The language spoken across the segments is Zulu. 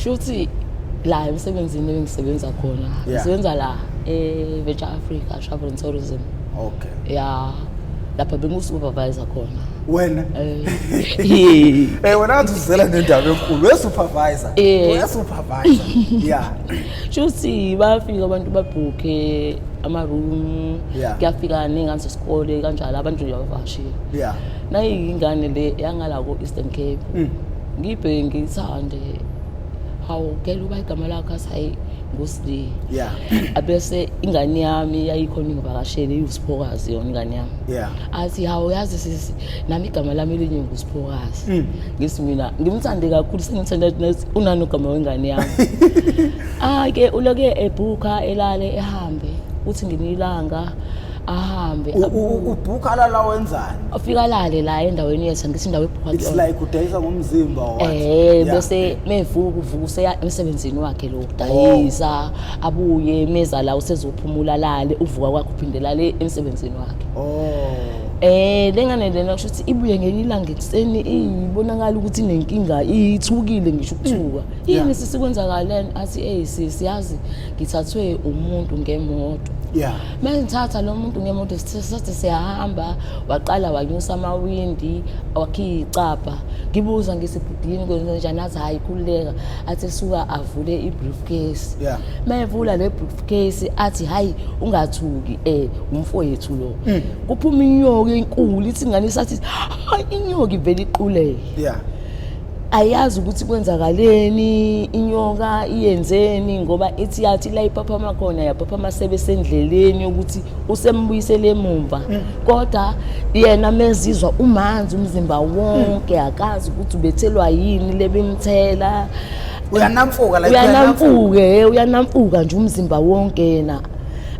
Shuthi la emsebenzini engisebenza khona. Ngisebenza la e-Venture Africa Travel and Tourism. Ya, lapha bengu-supervisor khona. Wena? Eh. Wena ngathi uzela nendaba enkulu, we-supervisor. We-supervisor, yeah. Shuthi bayafika abantu babhukhe ama-room. Kuyafika ney'ngane zesikole kanjalo, abantu nje abavakashile. Nayingane le yangala ko-Eastern Cape. Ngibheke ngiyithande, hawu gela, uba igama lakho? Athi hayi, nguSli. Abese ingane yami yayikhona ingivakashele, iwusiphokazi yona ingane yami. Athi hawu, yazi sisi, nami igama lami elinye ngusiphokazi. Ngithi mina ngimthande kakhulu, sengimthanda nathi unani ugama wengane yami. Ah ke, uloke ebhukha, elale, ehambe, uthi ngelinye ilanga ahambe. Ubhukha lala wenzani? Afika alale la endaweni yethu, angithi indawo ebhukha It's kuyona. like udayisa ngomzimba or what? Bese mevuka, uvuka useya emsebenzini wakhe lo kudayisa, abuye meza la usezophumula lale, uvuka kwakhe uphinde lale emsebenzini wakhe. Lengane lena kusho ukuthi ibuye ngelinye ilanga ekuseni ibonakala ukuthi inenkinga, ithukile ngisho ukuthuka. Yini sisi, kwenzakaleni? Athi hey sisi, yazi ngithathwe umuntu ngemoto. Mengithatha lo muntu ngemoto, sithe sathi siyahamba, waqala wanyusa amawindi, wakhiya icabha. Ngibuza ngithi bhudini, kwenze njani? Athi hayi, khululeka. Athi esuka avule i-briefcase. Mayevula le briefcase athi hayi, ungathuki, umfowethu lo. Kuphuma inyoka enkulu, ithi ingane isathi hayi, inyoka ivele iquleke. Ayazi ukuthi kwenzakaleni, inyoka iyenzeni, ngoba ithi yathi la iphaphama khona yaphaphama sebesendleleni yokuthi usembuyisele emumva, kodwa yena mezizwa umanzi umzimba wonke, akazi ukuthi ubethelwa yini lebimthela. Uyanamfuka like? Uyanamfuka, uyanamfuka nje umzimba wonke yena,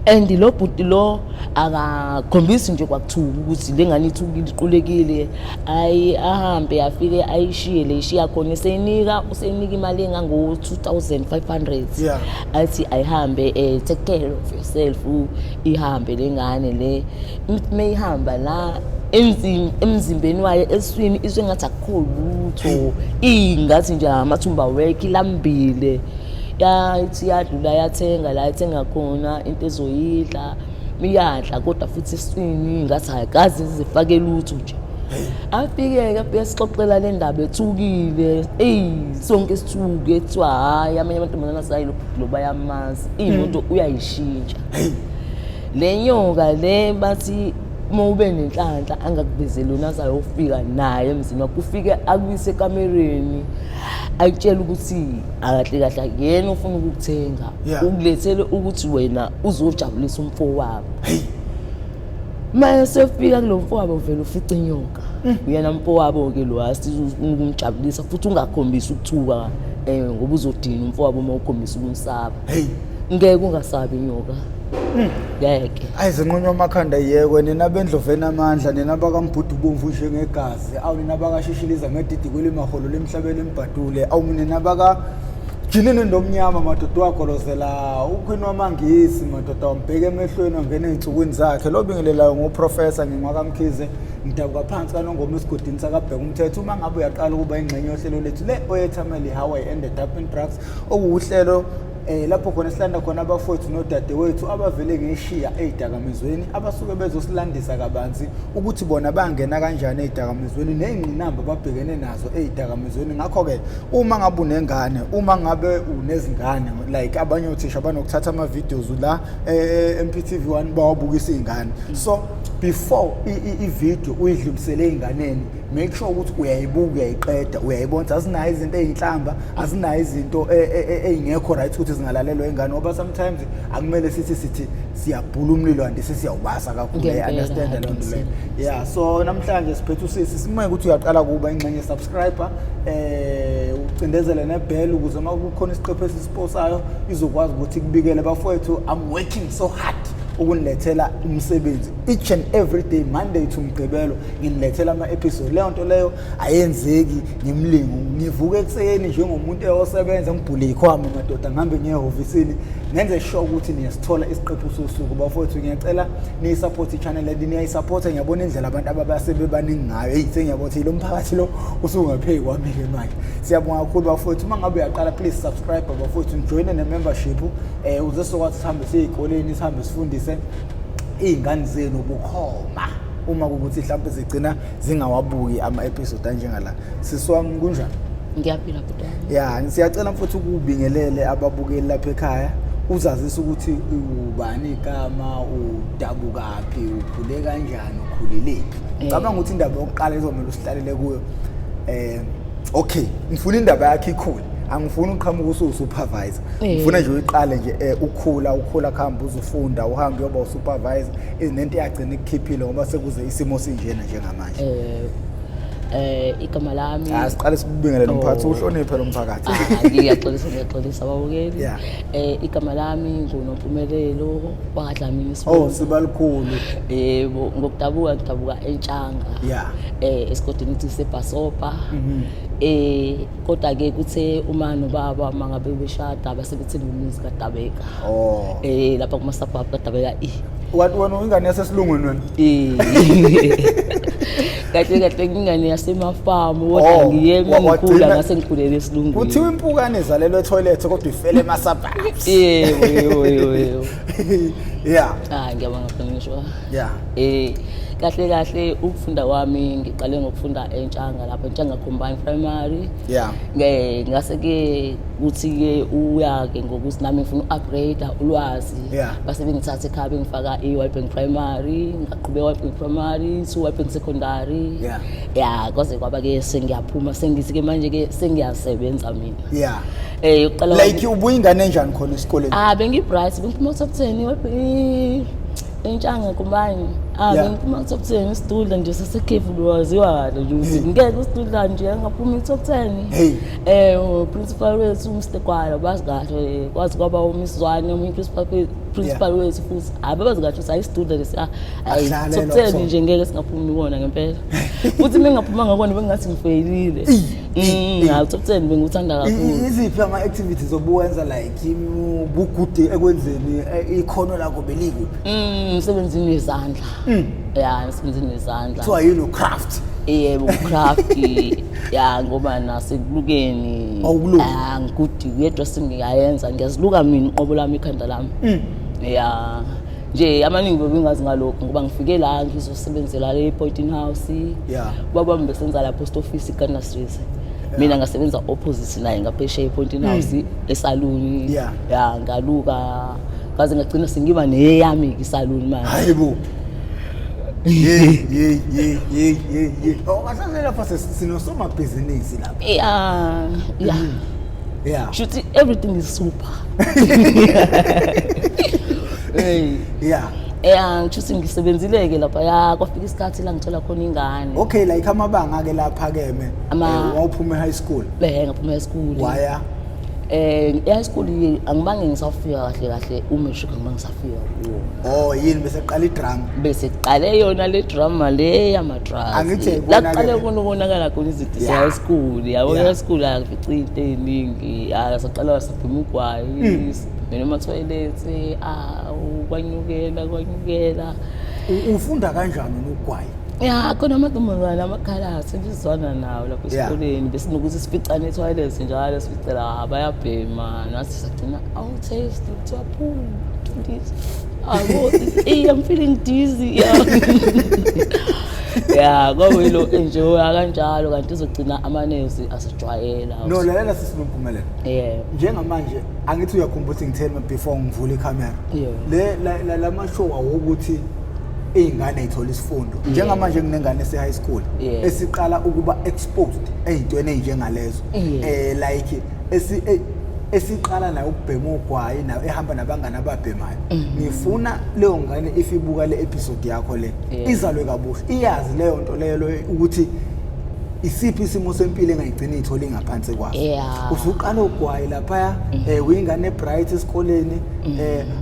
and lo bhuti lo akakhombisi nje kwakuthuka ukuthi lengane ithukile, iqulekile. Ayi, ahambe afike ayishiye le ishiya khona, eseyinika, useyinika imali engango-2500. Athi ayihambe, take care of yourself. Ihambe lengane le, meyihamba la emzimbeni wayo, eswini izwe ngathi akukho lutho, ingathi nje amathumba wekho ilambile. Yathi yadlula, yathenga la ethenga khona into ezoyidla, iyadla, kodwa futhi eswini ngathi akaze zifake lutho nje. Afike-ke, afike sixoxela le ndaba ethukile. Eyi, sonke sithuke, kuthiwa hhayi, amanye amantombazane asayi lo bhuti lo bayamazi, iy'moto uyayishintsha. Le nyoka le, bathi uma ube nenhlanhla angakubizeli yona, azayofika naye emzini wakho, ufike akuyise ekamereni, akutshele ukuthi akahle kahle akuyena ufuna ukukuthenga, ukulethele ukuthi wena uzojabulisa umfo wabo. Uma sefika kulo mfowabo, vele ufica inyoka. Uyena mfowabo-ke lo asiza ukumjabulisa, futhi ungakhombisi ukuthuka ngoba uzodina umfowabo uma ukhombisa ukumsaba. Ngeke ungasabi inyoka, ngeke. Ayi, zinqunywa amakhanda yekwe, nina bendlovu enamandla, nina bakambhudu bomvu njengegazi, awu nina bakashishiliza ngedidi kwelimaholo lemhlabeni embhadule, awu nina baka jinini ndomnyama, madoda wagolozela ukhwini wamangisi, madoda wambheka emehlweni, wangena ey'nsukwini zakhe. Lo bingelelayo nguprofesa ngingwakamkhize, ngidabuka phansi kanongoma esigodini sakabheka umthetho. Uma ngabe uyaqala ukuba ingxenye yohlelo lethu le oyethameli, How I Ended Up in Drugs, okuwuhlelo lapho khona silanda khona abafowethu nodadewethu abavele ngeshiya ey'dakamizweni, abasuke bezosilandisa kabanzi ukuthi bona bangena kanjani ey'dakamizweni ney'ngqinamba ababhekene nazo ey'dakamizweni. Ngakho-ke uma ngabe unengane, uma ngabe unezingane, like abanye othisha banokuthatha ama-videos la MPTV 1 bawabukisa iy'ngane, so before i-video uyidlulisele ey'nganeni, make sure ukuthi uyayibuka, uyayiqeda, uyayibona ukuthi azinayo izinto ey'nhlamba, azinayo izinto ey'ngekho right ukuthi zingalalelwa ingane, ngoba sometimes akumele sithi siyabhula umlilo kanti sesiyawubasa kakhulu. Ngempela, Understand leyo nto leyo? Qinisile. Yeah, so namhlanje siphethe usisi. Simeke ukuthi uyaqala kuba ingxenye, subscriber, ucindezele nebell ukuze uma kukhona isiqephu esisiposayo izokwazi ukuthi kubikele. Bafowethu, I'm working so hard ukunilethela umsebenzi. Each and every day, Monday to Mgqibelo, nginilethela ama-episode. Leyo nto leyo ayenzeki ngimlingo. Ngivuka ekuseni njengomuntu eyosebenza, ngibhule ikhwama madoda, ngihambe ngiye ehhovisini, ngenze sure ukuthi niyasithola isiqephu sosuku. Bafowethu, ngiyacela niyi-support i-channel le, niyayi-support. Ngiyabona indlela abantu abasebebaningi ngayo. Eyi, sengiyabona ukuthi lo mphakathi lo usungaphezu kwami-ke manje. Siyabonga kakhulu bafowethu. Uma ngabe uyaqala, please subscribe bafowethu, nijoyine ne-membership, uze sizokwazi sihambe siye ey'koleni, sihambe sifundise iy'ngane zenu bukhoma, uma kuwukuthi mhlawumbe zigcina zingawabuki ama-episode anjengala. Sisi wami, kunjani? Ngiyaphila, bhuti wami. Ya, siyacela mfowethu ukubingelele ababukeli lapha ekhaya, uzazise ukuthi ubani igama, udabukaphi, ukhule kanjani, ukhulelephi. Ngicabanga ukuthi indaba yokuqala izomele usihlalele kuyo, okay, ngifuna indaba yakho ikhule, angifuni uqhamuka usuwu-supervisor. Ngifuna nje uyiqale nje, ukhula ukhula, kuhamba uzufunda, uhambe uyoba usupervisor, nento eyagcina ikukhiphile ngoba sekuze isimo sinjena njengamanje. Igama lami Ah, siqale sikubingelele umphakathi. Oh. Uhloniphe lo mphakathi. Ah, ngiyaxolisa, ngiyaxolisa ababukeli. Igama lami nguNompumelelo wakaDlamini. Oh. Sibongo. Sibalikhulu. Yebo, ngokudabuka ngidabuka eNtshanga. Esigodini ukuthi seBhasopa. Kodwa ke kuthe uma nobaba mangabe beshada basebethenga umuzi kaDabeka. Oh. Lapha kuma suburb kaDabeka i. Wathi wena ingane yasesilungwini wena? Kahle kahle ingane yasemafamu, kodwa Oh, ngiye ngikhula ngase ngikhulele esilungwini. Kuthiwa impukane izalelwe etoilet kodwa ifele ema-suburbs. Yebo, yebo, yebo, yebo. Ah, ngiyabonga mhlonishwa. Kahle kahle ukufunda kwami ngiqale ngokufunda eNtshanga, lapha eNtshanga Combined Primary. Ngase ke kuthi ke uya ke ngokuthi nami ngifuna uupgrade ulwazi. Base bengithatha ekhaya bengifaka e-Witbank Primary, ngaqhubeka e-Witbank Primary to Witbank Secondary. Ya, kwaze kwaba ke sengiyaphuma, sengithi ke manje ke sengiyasebenza mina. Uqala Like, ubuyingane enjani khona esikoleni? Ah, bengi-bright, bengiphuma top 10 eNtshanga Combined. Ah, bengiphuma top 10, isidudla nje sasekhefu waziwa kahle nje ukuthi ngeke isidudla nje angaphuma i-top 10. Hey. Principal wethu uMr Gwala bazi kahle, kwazi kwaba uMiss Zwane omunye principal wethu futhi. Hayi, babazi kahle ukuthi ayisidudla lesi, ayi Akuhlalelwa top 10 kusona. nje ngeke singaphumi kona ngempela. Futhi mengaphuma ngakona bengathi ngifeyilile. Hayi, top 10 bengiwuthanda kakhulu. Iziphi ama-activities obuwenza, like ubugude ekwenzeni, ikhono lakho belikuphi? Emsebenzini wezandla. Ya, emsebenzini wezandla. Kuthiwa yini, craft? Yebo, craft. Ya, ngoba nasekulukeni. Awukuluki? Ah, ngigudi kuyedwa ngiyayenza, ngiyaziluka mina uqobo lami ikhanda lami. Ya. Nje amaningi bebengazi ngalokho ngoba ngifike la ngizosebenzela le Poynton House. Baba bami besenza la post office eGardner Street. Mina ngasebenza opposite naye ngaphesheya ePoynton House esaluni. Ya, ngaluka ngaze ngagcina sengiba neyami isaluni manje. Hayibo, ye ye ye ye ye ye, oh, kahle lapha sinosomabhizinisi lapha. Yeah. Shuthi everything is super. Hey. Ngishuthi ngisebenzile-ke lapha, ya, kwafika isikhathi la ngithola khona ingane. Okay, like amabanga ke laphakeme, wawuphuma high school? Ngaphuma high school. Waya? E-high school angibange ngisafika kahle kahle umatric, angibange ngisafika kuwo. Oh, yini bese qala idrama? Bese kuqale yona le drama le yama-drugs. Angithi La uyayibona-ke kuqale le. khona ukonakala khona izinto high school, yabo. High school akufici into ey'ningi. Ah, saqala sabhema ugwayi, sibhemela ema-toilet, ah, kwanyukela kwanyukela. Ufunda kanjani ugwayi? Ya, khona amantombazane amakhalasi sengizwana nawo lapho esikoleni, besinokuthi sificane etoilet njalo, sificela, ah, bayabhema, nathi sagcina awu-taste kuthiwa phu this, abo, hey, I'm feeling dizzy. Ya, kwakuyilo enjoya kanjalo, kanti izogcina amanesi asejwayela. No, lalela sisinompumelelo. Yeah. Njengamanje angithi uyakhumbula ukuthi ngitheni before ngivule ikhamera? Yeah. Le lama show awokuthi iy'ngane y'thola isifundo. Njengamanje kunengane ese-high school esiqala ukuba exposed ey'ntweni ey'njengalezo, like esiqala nayo ukubhema ugwayi, nayo ehamba nabangani ababhemayo. Ngifuna leyo ngane, if ibuka le episode yakho le, izalwe kabusha, iyazi leyo nto leyo ukuthi isiphi isimo sempilo engayigcina iy'thole ingaphansi kwaso. Usuqala ugwayi laphaya, uyingane ebright esikoleni,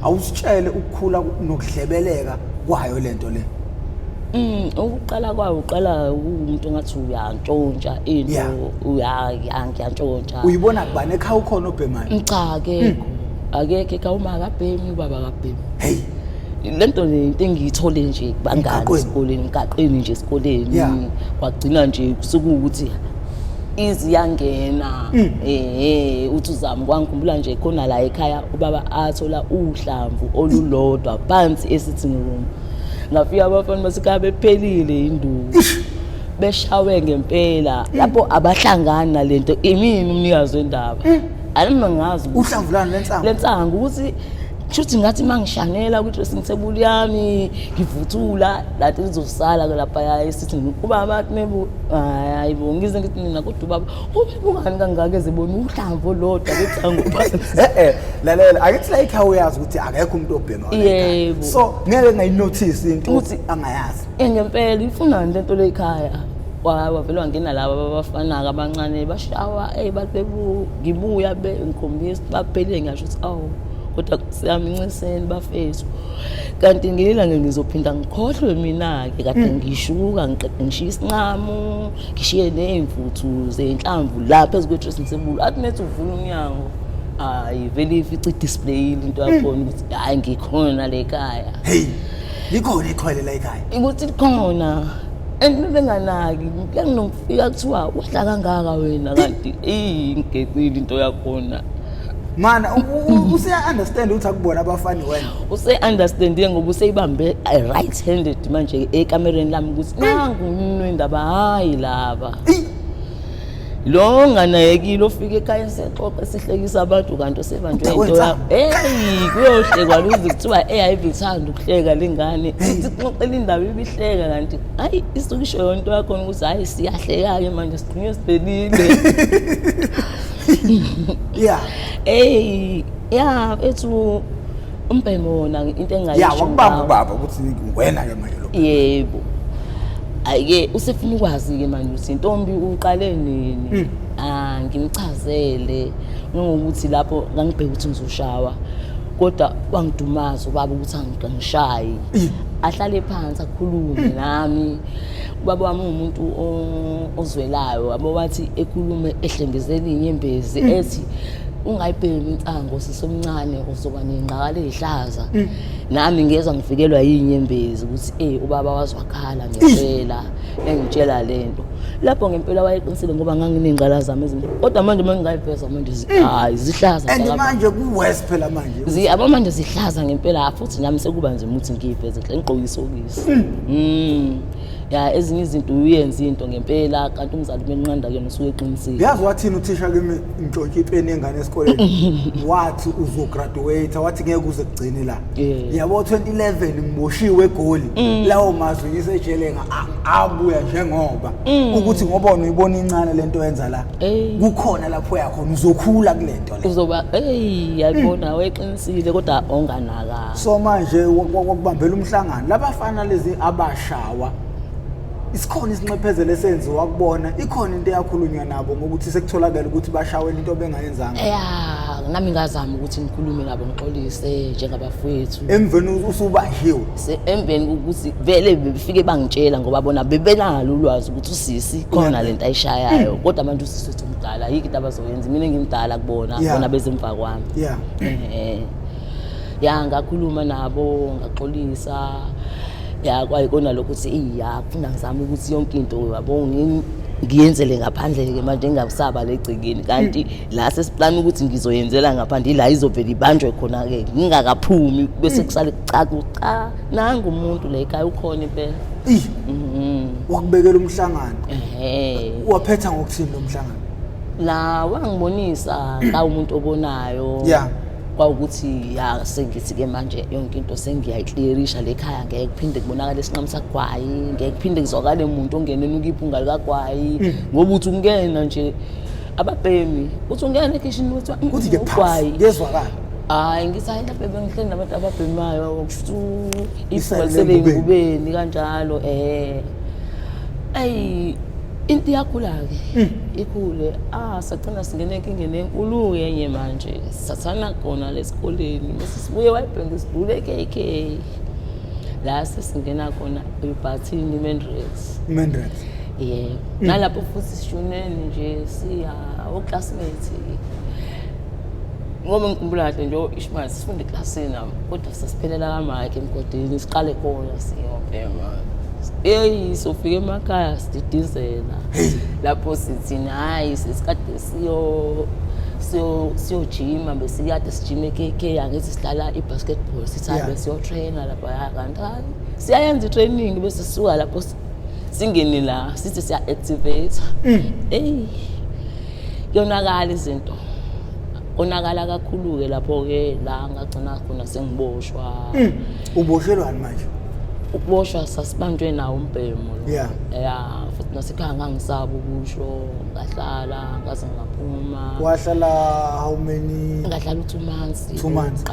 awusitshele ukukhula nokudlebeleka kwayo lento le. Ukuqala kwawo uqala umuntu ngathi uyantshontsha into uyantshontsha. Uyibona kubani ekhaya ukhona obhemayo? Cha akekho. Akekho ekhaya, uma akabhemi, ubaba akabhemi. Hey. Lento le into engiyithole nje kubangani esikoleni, emgaqweni nje esikoleni. Kwagcina nje kusukuthi iziyangena uthi uzama kwangikhumbula nje khona la ekhaya ubaba athola uhlamvu olulodwa phansi e-sitting room. Ngafika abafana basekhaya bephelile induku beshawe ngempela lapho abahlangani nalento imini umnikazi wendaba anima ngazi uhlamvu lani lensangu lensangu ukuthi kushuthi ngathi mangishanela kwi-dressing table yami ngivuthula lathi lizosala ke lapha esithi ubaba athi hayi bo ngize ngithi mina kodwa ubaba ubebukani kangaka ezibona uhlamvu olodwa lwetsangu phansi. Lalela akithi la ekhaya uyazi ukuthi akekho umuntu obhema. Yebo. So ngeke ngayinotice into ukuthi angayazi. Ngempela ifunani lento le ekhaya. Wavele wangena laba abafana abancane bashawa babebu ngibuya ngikhombisa baphelile ngisho ukuthi awu kodwa siyami nciseni bafethu. Kanti ngelanga ngizophinda ngikhohlwe mina-ke kade ngishuka ngiqede ngishiye isinqamu ngishiye ney'mvuthu zey'nhlamvu la phezu kwe-dressing table athi nethi uvula umnyango hayi vele ifice idisplayile into yakhona ukuthi hhayi ngikhona le ekhaya. Hey, likhona ixhwele la ekhaya. Ukuthi likhona and benganaki kuyanginokufika kuthiwa wadla kangaka wena kanti ngigecile into yakhona. Mana usiya understand ukuthi akubona abafani wena. Use understand ngoba useyibambe right handed manje ekamereni lami ukuthi nangu umnwe indaba hayi laba. Lo nganayekile ofika ekhaya sexoxa sihlekisa abantu kanti usebanjwe into yakho. Hey kuyohlekwa luze kuthiwa ayibithanda ukuhleka lengane. Ithi xoxela indaba ibihleka kanti hayi isuke isho yonto into yakhona ukuthi hayi siyahleka ke manje sigcine siphelile. Yeah. Hey, yeah, ethu umbhemo wona into engayisho. Yeah, wakubamba ubaba ukuthi wena ke manje lo. Yebo. Ayike usefuna ukwazi ke manje ukuthi intombi uqale nini. Ngimchazele ngokuthi lapho ngangibheka ukuthi ngizoshawa. Kodwa wangidumaza ubaba ukuthi angishayi. Ahlale phansi akhulume nami. Ubaba wami umuntu ozwelayo abo wathi ekhulume ehlengezela inyembezi ethi ungayibhemi insango sisomncane uzoba nengqakala ezihlaza. Nami ngezwa ngifikelwa yinyembezi ukuthi ubaba wazwakhala ngempela engitshela lento. Lapho ngempela wayeqinisile ngoba nganginengqala zami ezinkulu. Kodwa manje mangingayiveza manje hayi zihlaza. And manje ku worse phela manje. Abo manje zihlaza ngempela futhi nami sekuba nzima ukuthi ngiyiveze ngigqoke isokisi. Ya ezinye izinto uyenza into ngempela kanti umzali benqanda kuyena usuke eqinisile. Yazi wathini uthisha kimi ngintshontshe ipeni yengane esikoleni. Wathi uzograduate wathi ngeke uze kugcine la. Yabo 2011 ngiboshiwe eGoli. Lawo mazwi ngisejele abuya njengoba ukuthi ngoba uyibona incane lento yenza la. Kukhona lapho yakhona uzokhula kulento le. Uzoba yayibona weqinisile kodwa onganaka. So manje wakubambela umhlangano labafana lezi abashawa isikhona isinxephezelo esenziwa kubona ikhona into eyakhulunywa nabo ngokuthi sekutholakala ukuthi bashawela into bengayenzanga. Yeah, nami ngazama ukuthi ngikhulume nabo ngixolise njengabafowethu. Emveni usubanjiwe. Emveni ukuthi vele befike bangitshela ngoba bona bebenalo ulwazi ukuthi usisi khona lento ayishayayo kodwa manje usisi wethu umdala yiki into abazoyenza mina ngimdala kubona bona bezemva kwami. Yeah. Ya ngakhuluma nabo ngaxolisa. Ya kwayikona lokho ukuthi ya kufuna ngizame ukuthi yonke into yabo ngiyenzele ngaphandle ke manje ngingabusaba legcikeni kanti la sesiplana ukuthi ngizoyenzela ngaphandle ila izovela ibanjwe khona ke ngingakaphumi bese kusale kucaca cha nangu umuntu la ekhaya ukhona impela. Wakubekela umhlangano. Waphetha ngokuthini lo mhlangano? La wangibonisa la umuntu obonayo. Yeah. Kwawukuthi ya sengithi ke manje yonke into sengiyayiclearisha le ekhaya ngeke kuphinde kubonakale isinqamu sakugwayi ngeke kuphinde kuzwakale umuntu ongena enuka iphunga likagwayi ngoba uthi ungena nje ababhemi uthi ungena ekhishini kuthiwa kuthi ke phasi kuyezwakala. Hayi ngithi hayi lapha bengihleli nabantu ababhemayo kushuthi iphunga lisele kanjalo ayi into iyakhula-ke ikhule sagcina singena enkingeni enkulu yenye manje sithathana khona lesikoleni bese sibuye wayibhenga sidlule KK. La sesingena khona ebhathini Mendrex. Mendrex. Yebo. Nalapho futhi sishuneni nje siya o-classmates. Ngoba ngikhumbula kahle nje Ishmael sifunda eklasini nami kodwa sasiphelela kaMike emgodini siqale khona siyobhema. Eyi sofika emakhaya sididizela. Lapho sithi hayi sesikade siyo siyo siyojima besikade sijime KK angithi sidlala i-basketball sithi hayi besiyotraina lapha kanti hayi siyayenza i-training bese sisuka lapho singene la sithi siya-activate. Eyi kuyonakala izinto, konakala kakhulu-ke lapho-ke la ngagcina khona sengiboshwa. Uboshelwani manje? Ukuboshwa sasibanjwe nawo umbhemo lo. Ya, futhi nasekhaya ngangisaba ukusho, ngahlala ngaze ngaphuma. Wahlala how many? Ngahlala u-2 months. 2 months.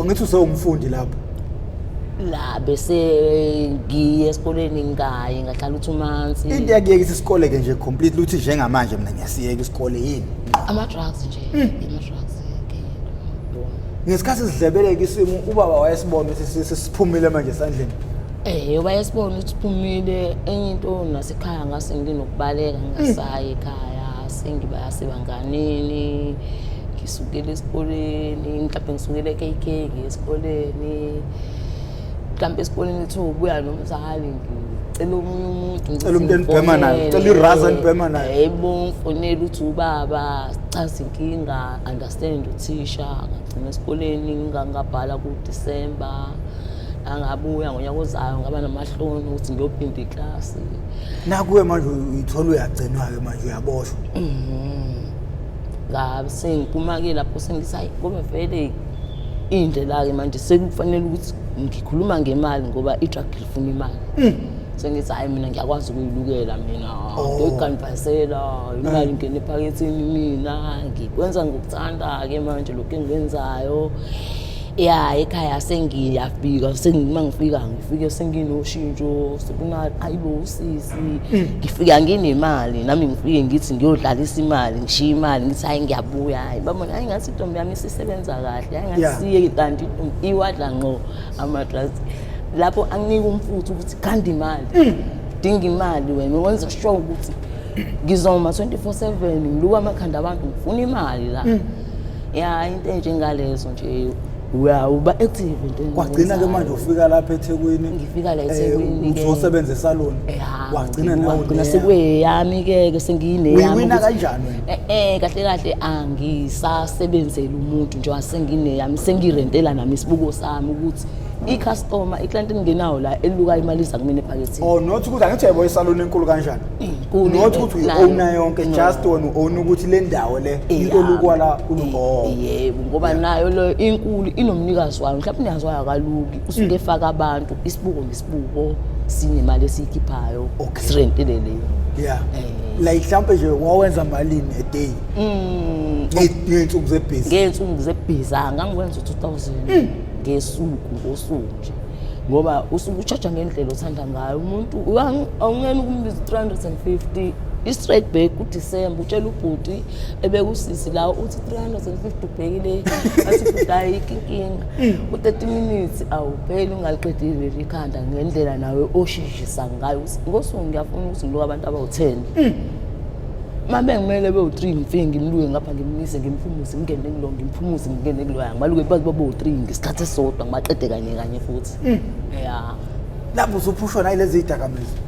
Angithi usewumfundi lapho? La bese ngiye esikoleni ngingayi, ngahlala u-2 months. Into yakuyekisa isikole ke nje completely uthi njengamanje mina ngiyasiyeka isikole yini? Ama-drugs nje, ama-drugs ke. Ngesikhathi sidlebeleka isimo ubaba wayesibona ukuthi sesiphumile manje esandleni. Wayesibona ukuthi siphumile. Enye into nasekhaya ngase nginokubaleka ngingasayi ekhaya, sengiba sebanganini, ngisukela esikoleni, mhlawumbe ngisukele e-KK ngiye esikoleni. Mhlawumbe esikoleni kuthiwa ubuya nomzali, ngicela omunye umuntu ngicela umuntu enibhema naye, ngicela iraza enibhema naye. Yebo, ngifonele uthi ubaba, sichaze inkinga, understand uthisha. Ngagcina esikoleni ngingabhala ku-December. Angabuya ngonyaka ozayo ngaba namahloni ukuthi ngiyophinda iklasi. Nakuwe manje uyithola uyagcinwa-ke manje uyaboshwa. Ngabe sengiphuma-ke lapho sengithi hayi ngoba vele indlela-ke manje sekufanele ukuthi ngikhuluma ngemali ngoba i-drug ifuna imali. Sengithi hayi mina ngiyakwazi ukuyilukela mina, ngiyoyikanvasela imali ingene ephaketheni mina, ngikwenza ngokuthanda-ke manje lokhu engikwenzayo. Ya, ekhaya sengiyafika, uma ngifika ngifike senginoshintsho, sekuna ayibo usisi, ngifika nginemali nami ngifike ngithi ngiyodlalisa imali, ngishiye imali ngithi hayi ngiyabuya, hayi babona hayi ngathi intombi yami isisebenza kahle, hayi ngathi siye kanti iwadla ngqo ama-drugs. Lapho anginika umfutho ukuthi khanda imali, dinga imali wena, wenza sure ukuthi ngizoma 24/7 ngiluka amakhanda abantu ngifuna imali la. Ya, into enjengalezo nje uba active into. Kwagcina ke manje ufika lapha eThekwini. Ngifika la eThekwini ke. Uzosebenza esalon. Wagcina nawe ugcina sekuyeyami ke ke sengiyineyami. Uyiwina kanjani wena? Kahle kahle angisasebenzeli umuntu nje sengineyami, sengirentela nami isibuko sami ukuthi i-customer, i-client engenayo la eluka imali iza kumina ephakethini. Oh, not ukuthi angithi yebo isalon enkulu kanjani. Not ukuthi uyi-owner yonke, just wena u-own ukuthi le ndawo le into olukwa la ulugo. Yebo, ngoba nayo le inkulu inomnikazi wayo, mhlawumbe umnikazi wayo akaluki, usuke efaka abantu isibuko ngesibuko sinemali esiyikhiphayo, sirentele leyo. Yeah. Like mhlawumbe nje wawenza malini a day? Ngey'nsuku zebhizi. Ngey'nsuku zebhizi, ngangikwenza u-2000 ngesuku, ngosuku nje. Ngoba usuke utshaja ngendlela othanda ngayo umuntu, awungena ukumbiza 350 i-straight back kuDisemba, utshela ubhuti ebekusisi la uthi 350 ubhekile, athi futhi ayikho inkinga. U-30 minutes awupheli ungaliqedile leli khanda ngendlela nawe osheshisa ngayo. Ngosuku ngiyafuna ukuthi ngiluke abantu abawu-10. Uma bengimele bewu-3 ngifike ngimluke ngapha ngimmise ngimphumuze ngingene kulo ngimphumuze ngingene kuloya, ngibaluke baze babe u-3 ngesikhathi esisodwa ngibaqede kanye kanye futhi. Ya. Lapho usuphushwa nayilezi zidakamizwa.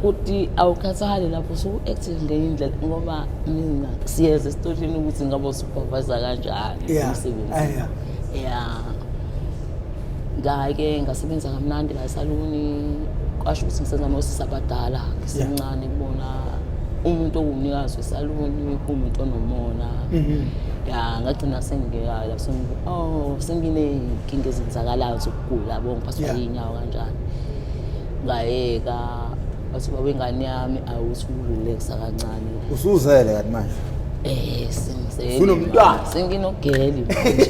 Futhi awukhathali lapho usu-active ngenye indlela ngoba mina siyeza esitolini ukuthi ngabe usupervisa kanjani umsebenzi. Ya. Ngake ngasebenza kamnandi la esaluni, kwasho ukuthi ngisenza nosisi abadala ngisemncane kubona umuntu owumnikazi wesaluni umuntu onomona. Ya, ngagcina sengingeka lapho senginey'nkinga ezenzakalayo zokugula yabo, ngiphathwa iy'nyawo kanjani. Ngayeka wathi baba ingane yami awuthi urelaxa kancane. Usuzele kanti manje? Usunomntwana? Senginogeli manje.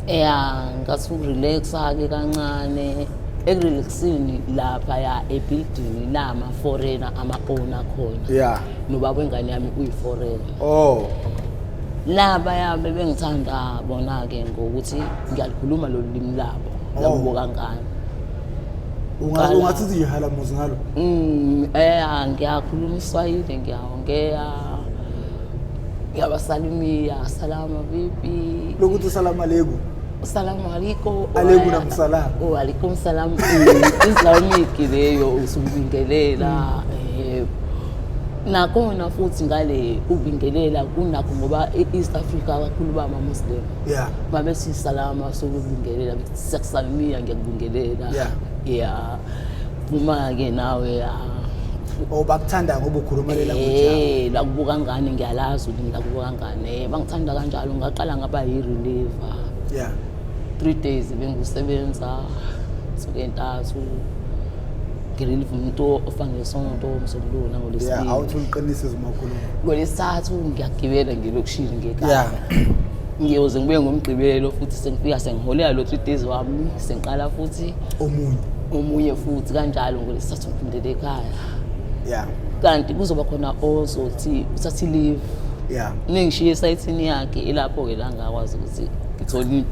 Ya, ngathi urelaxa-ke kancane. Ekurelaxini lapha ya ebuilding lama foreigner ama-owner khona. Yeah. Nobaba wengane yami uyi-foreigner. Oh. Laba yami bengithanda bona-ke ngokuthi ngiyalikhuluma lolu limi labo, lakubo kangane. Ungathi nje hala muzi ngalo. Ngiyakhuluma iSwahili, ngiyaongea. Ngiyabasalimia, salama vipi? Lokuthi salama alaikum. Salamu alaykum. Alaikum na msalam. Wa alaikum salam. Islamic leyo usubingelela. Nakhona futhi ngale ubingelela kunakho ngoba e-East Africa kakhulu ba ama-Muslim. Yeah. Babethi salama sokubingelela, siyakusalimia ngiyakubingelela. Yeah. Yeah. Uma-ke nawe ya. Oh, bakuthanda ngoba ukhuluma le language yabo. Lakubuka ngane ngiyalazi ulimi lakubuka ngane. Bangithanda kanjalo ngaqala ngaba yi-reliever. Yeah. 3 days bengisebenza suku entathu ngirelieve umuntu ofa ngesonto umsombuluko nangolwesibili. Yeah, awuthi uliqinise izimakhuluma. Ngolwesithathu ngiyagibela ngilokishini ngekhaya. Yeah. Ngiyoze ngibuye ngomgqibelo futhi sengifika sengiholela lo 3 days wami sengiqala futhi omunye futhi kanjalo ngolwesithathu ngiphindele ekhaya. Yeah. Kanti kuzoba khona ozothi uthatha leave. Yeah. Ningishiye esayithini yakhe ilapho ke la ngakwazi ukuthi ngithole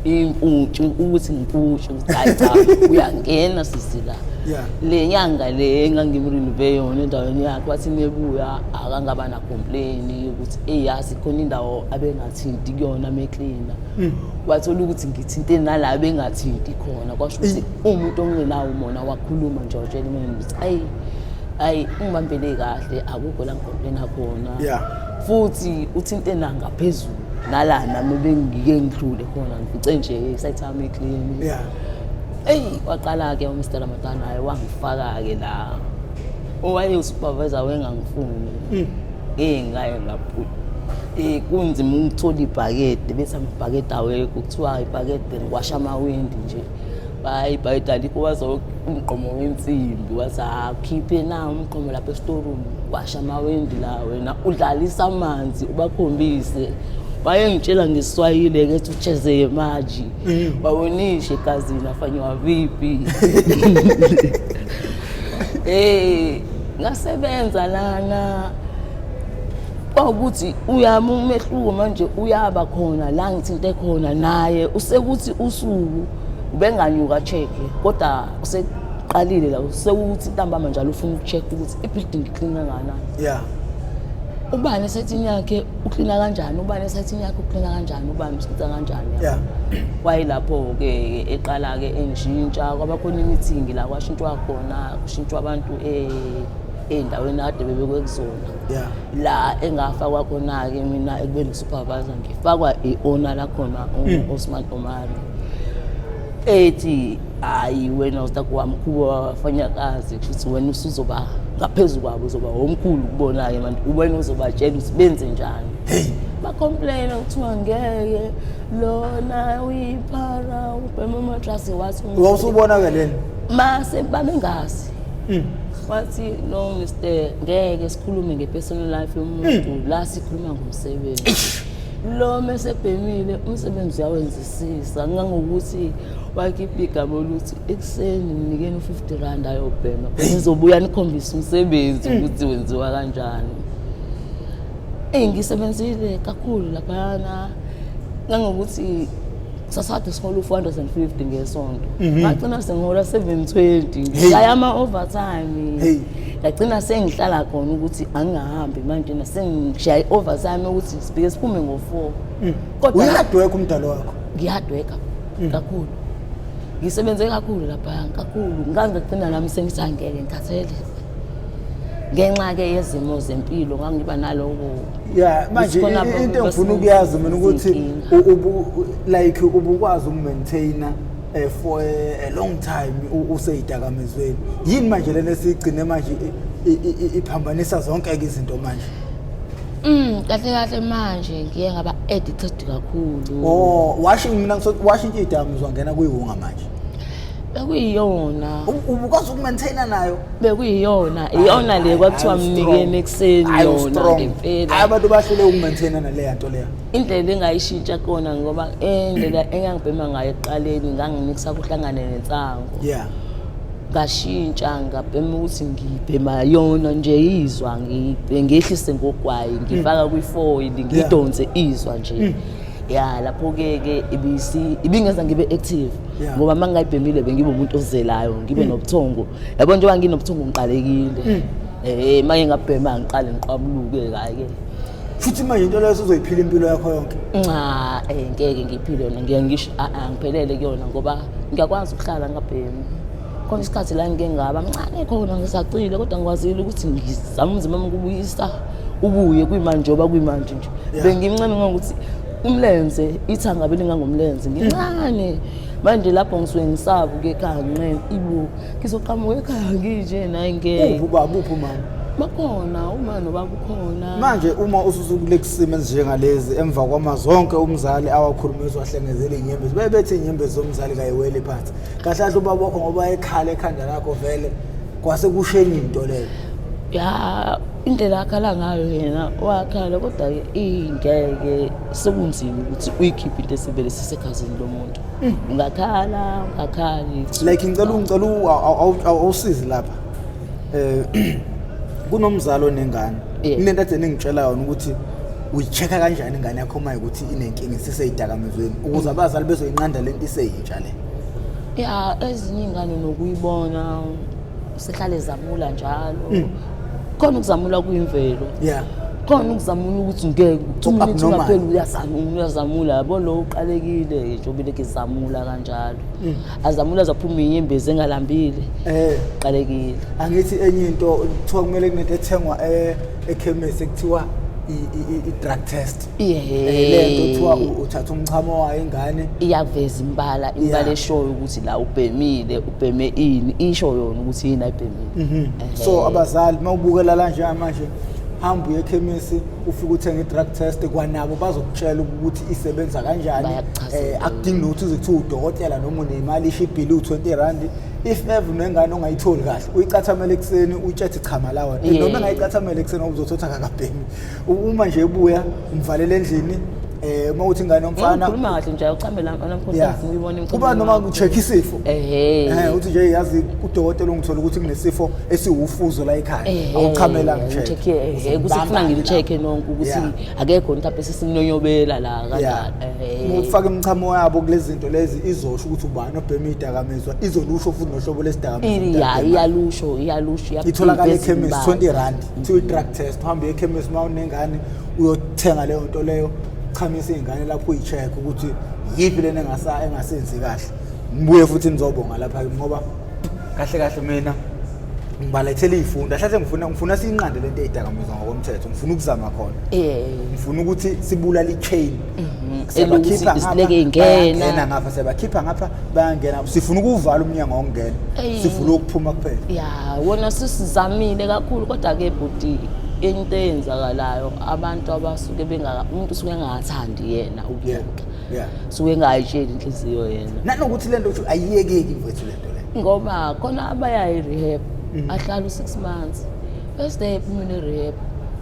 impuntshu ukuthi ngimpuntshe ukuthi hayi cha uyangena sisi la. Yeah. Le nyanga le engangimrelieve yona endaweni yakhe wathi nebuya akangaba na complain ukuthi eyazi khona indawo abengathinti kuyona meklina. Wathola ukuthi ngithinte nala bengathinti khona kwasho ukuthi umuntu ongenawo umona wakhuluma nje watshela mina ukuthi ayi ayi ungibambele kahle akukho la ngicomplaina khona. Yeah. Futhi uthinte nangaphezulu nala nami bengike ngidlule khona ngifice nje isite yami clean. Yeah. Eyi waqala ke uMr Ramadhan naye wangifaka ke la. Owaye usupervisor wengangifuni. Ngaye ngaphu. Kunzima ukuthola ibhakede bese amabhakede awekho kuthiwa ibhakede ngiwasha amawindi nje. Bayi ibhakede alikho wazo umgqomo wensimbi wathi akhiphe na umgqomo lapha estoreroom washa amawindi la wena udlalisa amanzi ubakhombise. Wayengitshela ngeSwahili ke ethi ucheze maji. Wabonishe kazini afanywa vipi. Ngasebenza lana kwawukuthi uyami umehluko manje uyaba khona la ngithinte khona naye usekuthi usuku ubenganyuka check kodwa useqalile la usekuthi ntambama njalo ufuna ukucheck ukuthi ibuilding iclean kangakanani. Yeah. Ubani esayithini yakhe uklina kanjani, ubani esayithini yakhe uklina kanjani, ubani usitha kanjani. Yeah. Wayelapho ke eqala ke enjintsha kwabakhona imeeting la kwashintshwa khona kushintshwa abantu endaweni ade bebekwe kuzona. Yeah. La engafakwa khona ke mina ekubeni supervisor ngifakwa iowner la khona uOsman Omari. Ethi hayi wena utakuwa mkubwa wabafanyakazi kusho wena usuzoba ngaphezulu kwabo uzoba omkhulu kubona ke manje wena uzobatshela ukuthi benze njani. Hey. Ba complain kuthiwa ngeke lona uyiphara ubhema amatrasi wathi wawusubona ke lena mase babengazi. Wathi no Mr ngeke sikhulume ngepersonal life yomuntu la sikhuluma ngomsebenzi. Lo mesebhemile umsebenzi uyawenzisisa ngangokuthi wakhipha igama oluthi ekuseni mnikeni u50 rand ayobhema nizobuya nikhombise umsebenzi ukuthi wenziwa kanjani. Ngisebenzile kakhulu laphana ngangokuthi sasade sihola u450 ngesonto. Ngagcina sengihola 720 ngishaya ama overtime. Ngagcina sengihlala khona ukuthi angingahambi manje nasengishaya overtime ukuthi sibheke siphume ngo4. Kodwa uyadweka umdalo wakho? Ngiyadweka kakhulu. Ngisebenze kakhulu lapha kakhulu. Ngangigcina nami sengithi angeke ngikhathele. Ngenxa ke yezimo zempilo ngangiba naloko. Yeah, manje into engifuna ukuyazi mina ukuthi like ubukwazi ukumaintaina for a long time useyidakamizweni. Yini manje lena esigcine manje iphambanisa zonke izinto manje? Kahle kahle manje ngiye ngaba addicted kakhulu. Oh, washing mina ngisho idakamizwa ngena kuyiwunga manje. Bekuyiyona. Ubukwazi ukumaintaina nayo? Bekuyiyona, iyona le kwathiwa mnikeni ekuseni yona ngempela. Hayi abantu bahlule ukumaintaina nale nto leya. Indlela engayishintsha kona ngoba indlela engangibhema ngayo ekuqaleni ngangimikisa kuhlangane nensangu. Yeah. Ngashintsha ngabhema ukuthi ngibhema yona nje izwa ngehlise ngogwayi ngifaka kwifoil ngidonse izwa nje. Ya, lapho-ke ke ibingenza ngibe active, Yeah. ngoba uma ngingayibhemile bengibe umuntu ozelayo, ngibe nobuthongo, yabo. Njengoba nginobuthongo ngiqalekile, uma ngingabhema ngiqale ngiqwabuluke kayi-ke. Futhi manje into leyo uzoyiphila impilo yakho yonke? Nca, ngeke ngiyiphile yona. Ngiye ngisho angiphelele kuyona, ngoba ngiyakwazi ukuhlala ngingabhemi. Khona isikhathi la ngike ngaba mncane khona, ngisacile, kodwa ngikwazile ukuthi ngizame umzimba wami ukubuyisa ubuye kuyimanje, njengoba kuyimanje nje. Bengimncane ngokuthi umlenze, ithanga belingangomlenze, ngincane. Manje lapho ngisuke ngisaba ukuya ekhaya, nginqene ibo ngizoqhamuka ekhaya nginje nayi, ngeke. Uphi ubaba, uphi umama? Bakhona, uma nobaba ukhona. Manje uma ususukule kusimo ezinjengalezi, emva kwamazonke umzali awakhuluma eziwahlengezela iy'nyembezi, bebe bethi iy'nyembezi zomzali kayiweli phansi. Kahle kahle ubaba wakho ngoba ekhala ekhanda lakho vele kwase kusheni into leyo? Ya, indlela akhala ngayo yena, wakhala, kodwa-ke ingeke, sekunzima ukuthi uyikhiphe into esivele sisekhazini lomuntu. Ungakhala ungakhali. Like ngicela awusizi lapha, kunomzali onengane, kunento ade ningitshela yona ukuthi uyi-check-a kanjani ingane yakho uma ukuthi inenkinga isiseyidakamizweni, ukuze abazali bezoyinqanda lento iseyintsha le. Ya, ezinye iy'ngane nokuyibona sehlale zamula njalo. Khona ukuzamula kuyimvelo, khona ukuzamula ukuthi ngeke 2 minutes Abnormal. ungapheli uyazamula, uyazamula, yabo. Lo uqalekile njengoba ilokhu izamula kanjalo, azamula azaphuma iy'nyembezi engalambile, qalekile. Angithi enye into kuthiwa kumele kunento ethengwa ekhemisi ekuthiwa i-drug test. Le nto kuthiwa uthatha umchamo wayo ingane. Iyaveza imbala, imbala eshoyo ukuthi la ubhemile, ubheme ini, isho yona ukuthi yini ayibhemile. So abazali, uma ubukela la njengamanje, hamba uye ekhemisi, ufike uthenge i-drug test. Kwanabo bazokutshela ukuthi isebenza kanjani. Bayakuchazela. Akudingi nokuthi uze kuthiwa udokotela noma unemali ishibhile u-20 rand. If ever unengane ongayitholi kahle, uyicathamele ekuseni, uyitshethe chama lawa, noma engayicathamele ekuseni ngoba uzothothi akakabhemi. Uma nje ebuya umvalele endlini, uma uthi ingane yomfana. Ngikhuluma kahle nje, awuchamela namkhosi, ngifuna uyibona. Kuba noma u-check isifo. Ehe. Uthi nje yazi udokotela ungithola ukuthi kunesifo esiwufuzo la ekhaya. Awuchamela ngicheck. Ngicheck, ehe, ukuthi kufuna ngimcheck nonke ukuthi akekho mhlawumbe sesimnyonyobela la kanjani, ehe. Ufake imichamo yabo kulezi zinto lezi, izosho ukuthi ubani obhema idakamizwa, izolusho futhi nohlobo lesidakamizwa. Iya, iyalusho, iyalusho. Itholakala iyaveza ekhemisi, imbala. 20 rand, kuthiwa i-drug test. Uhambe uye ekhemisi uma unengane, uyothenga leyo nto leyo, chamisa iy'ngane lapho, uyi-check ukuthi yiphi lena engasenzi kahle. Ngibuye futhi nizobonga lapha ngoba kahle kahle mina ngibalethela iy'fundo ahlahle, ngifuna siyinqande lento ey'dakamizwa ngokomthetho, ngifuna ukuzama khona. Ngifuna ukuthi sibulale i-chain. Elokuthi Siyabakhipha ngapha, isileke ingena. Bayangena ngapha, siyabakhipha ngapha, bayangena. Sifuna ukuvala umnyango wokungena, Eyi. sivule ukuphuma kuphela. Ya, wona sisizamile kakhulu, kodwa-ke bhuti, into eyenzakalayo, abantu abasuke bengaka, umuntu usuke engathandi yena ukuyeka, suke engayitsheli inhliziyo yena. Nanokuthi le nto uthi ayiyekeki mfethu le nto le. Ngoba khona abaya e-rehab, ahlala u-6 months, first day ephumile e-rehab,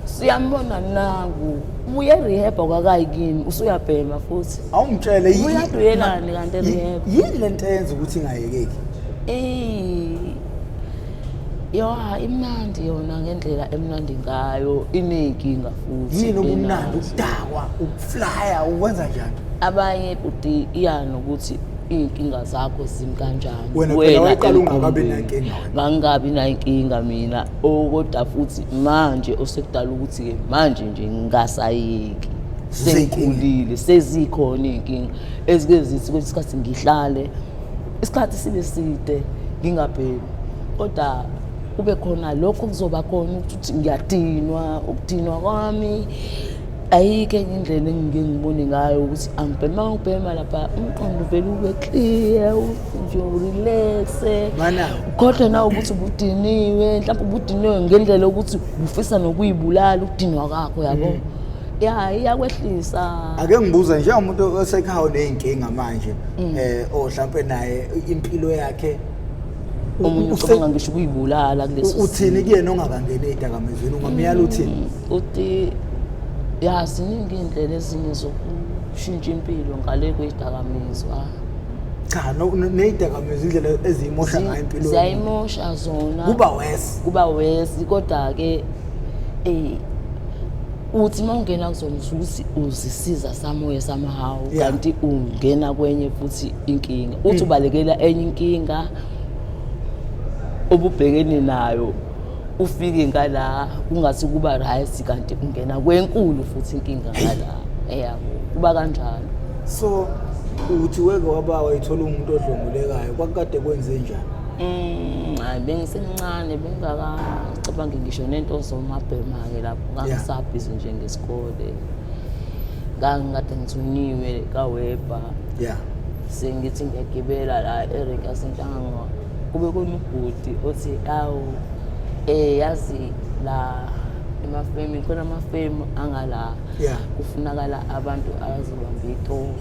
siyambona nangu ubuye e-rehab, akwakayi kini, usuyabhema futhi. Awungitshele Uyaduyelani kanti e-rehab? Yini le nto eyenza ukuthi ingayekeki? Eh, ya, imnandi yona ngendlela emnandi ngayo, iney'nkinga futhi. Yini ubumnandi? Enazo. Ukudakwa, ukuflya, ukwenza njani? Abanye bhuti, iya nokuthi iy'nkinga zakho zimi kanjani. Wena phela wayiqala ungakabi emqondweni. nankinga wena. Ngangingabi nayinkinga mina, oh, kodwa futhi manje osekudala ukuthi-ke manje nje ngingasayeki. Ziseyinkinga. Sengikhulile, sezikhona iy'nkinga ezike zithi kwesinye isikhathi ngihlale isikhathi sibe side ngingabhemi, kodwa kube khona lokho kuzoba khona ukuthi ngiyadinwa. Ukudinwa kwami, ayikho enye indlela engike ngibone ngayo ukuthi angibhema. Ngibhema lapha, umqondo uvele ube clear nje, urelaxe. Mana. Kodwa nawe ukuthi ubudiniwe, mhlawumbe ubudiniwe ngendlela yokuthi ufisa nokuyibulala ukudinwa kwakho, yabo. Ya, iyakwehlisa. Ake ngibuze, njengomuntu osekhaya oney'nkinga manje, o mhlawumpe naye impilo yakhe Omunye ucabanga ngisho ukuyibulala kuleso. Uthini kuyena ongakangeni ey'dakamizweni? Ungamyala uthini? Uthi ya, ziningi iy'ndlela ezinye zokushintsha impilo ngale kweyidakamizwa. Cha, ney'dakamizwa indlela eziyimosha ngayo impilo yomuntu. Ziyayimosha zona. Kuba worse. Kuba worse, kodwa-ke Uthi uma ungena kuzona usuke uzisiza samoya somehow, kanti ungena kwenye futhi inkinga. Uthi ubalekela enye inkinga obubhekene nayo, ufike ngala kungathi kuba right, kanti ungena kwenkulu futhi inkinga ngala. Eyabo, kuba kanjalo. So uthi weke waba wayithola umuntu odlwengulekayo, kwakukade kwenze njani? Hayi, bengisemncane, bengingakacabangi ngisho nento zomabhema-ke lapho. Ngangisabhizi nje ngesikole, ngangikade ngithunyiwe kaweba. Sengithi ngiyagibela la erenki yaseNhlanga, kube khona ubhuti othi, awu, yazi la emafemini khona amafemu angala, kufunakala abantu abazobamba itoho.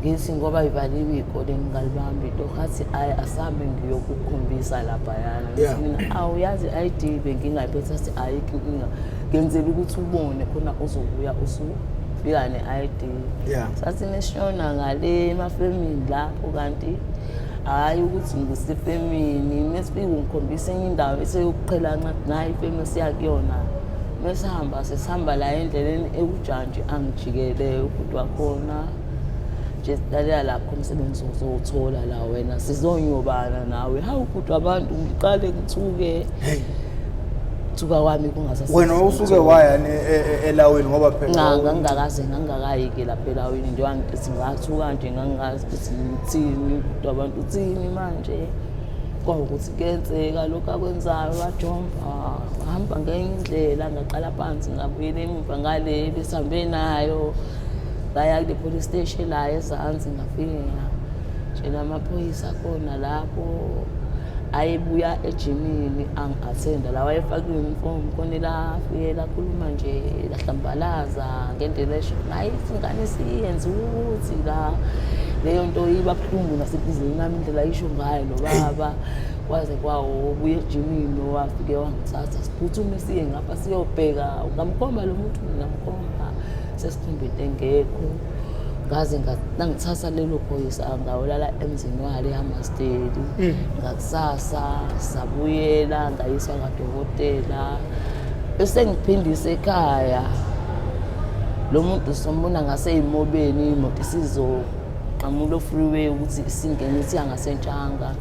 Ngithi ngoba ivaliwe iy'kole ngingalibambi itoho. Athi, ayi, asambe ngiyokukhombisa laphayana. Ngithi mina, awu, yazi i-ID bengingayiphethe. Athi, ayikho inkinga, ngenzela ukuthi ubone khona uzobuya usufika ne-ID. Sathi mesishona ngale emafemini lapho, kanti hhayi ukuthi ngisefemini. Mesifike ungikhombisa enye indawo eseyokuqhela ncathi, nayi ifemu esiya kuyona. Mesihamba, sesihamba la endleleni ewujantshi, angijikele ubhuti wakhona nje, lalela lapho umsebenzi uzowuthola la wena, sizonyobana nawe. Hawu, bhuti wabantu, ngiqale ngithuke. Thuka kwami kungasasizi. Wena usuke waya elawini ngoba phela Ngangingakaze, ngangingakayi-ke lapha elawini nje. Wangithi ngathuka nje, ngangingazi ukuthi ngithini, bhuti wabantu uthini manje. Kwawukuthi kuyenzeka lokhu akwenzayo, wajomba wahamba ngenye indlela, ngaqala phansi, ngabuyela emuva ngale besihambe nayo, ngaya kule police station la ezansi, ngafike ngatshela amaphoyisa akhona lapho ayebuya ejimini angi-athenda la, wayefake i-uniform khona la, afike lakhuluma nje, lahlambalaza ngendlela esho hayi ingane siyenze ukuthi la leyo nto iba buhlungu nasenhliziyweni nami indlela ayisho ngayo lo baba. Kwaze kwawo obuya ejimini wafike wangithatha, siphuthume siye ngapha siyobheka. Ungamkhomba lo muntu? Ngingamkhomba, sesikhomba into engekho. Ngaze nangithatha lelo phoyisa ngawolala emzini walo eHammarsdale. Ngakusasa sabuyela, ngayiswa kadokotela, bese ngiphindise ekhaya. Lo muntu sombona ngaseyimobeni, imoto isizoqamula freeway ukuthi isingene ithi yangasentshanga.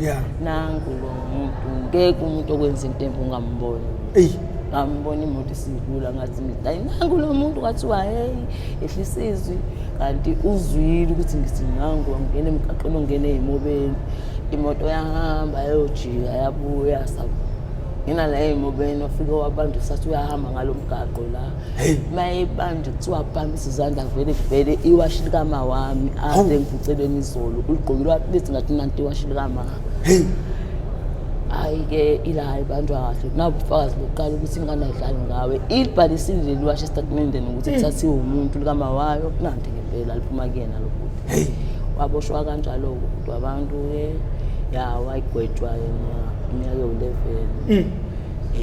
Nangu lo muntu, ngeke umuntu okwenza into embi ungamboni. Ngambona imoto isidlula, ngathi mina, hayi, nangu lo muntu. Kwathiwa, hey, ehlisa izwi, kanti uzwile ukuthi ngithi nangu. Wangena emgaqweni ongena ey'mobeni, imoto yahamba yayojika yabuya, ngena la ey'mobeni, wafike wabantu sathi uyahamba ngalo mgaqo la. Uma ebanje kuthiwa phamisa izandla, vele kuvele iwashi likama wami ade ngivuceleni izolo, uligqokile wathi ngathi nanti iwashi likama. Hhayi-ke, ila ibanjwa kahle nabo ubufakazi bokuqala ukuthi ingane ayidlali ngawe. Ilibhalisile leli washo esitatimendeni ukuthi kuthathiwe umuntu likama wayo, nanti ngempela liphuma kuyena lo bhuti. Waboshwa kanjalo-ke ubhuti wabantu-ke, ya, wayigwetshwa yena iminyaka ewu-11.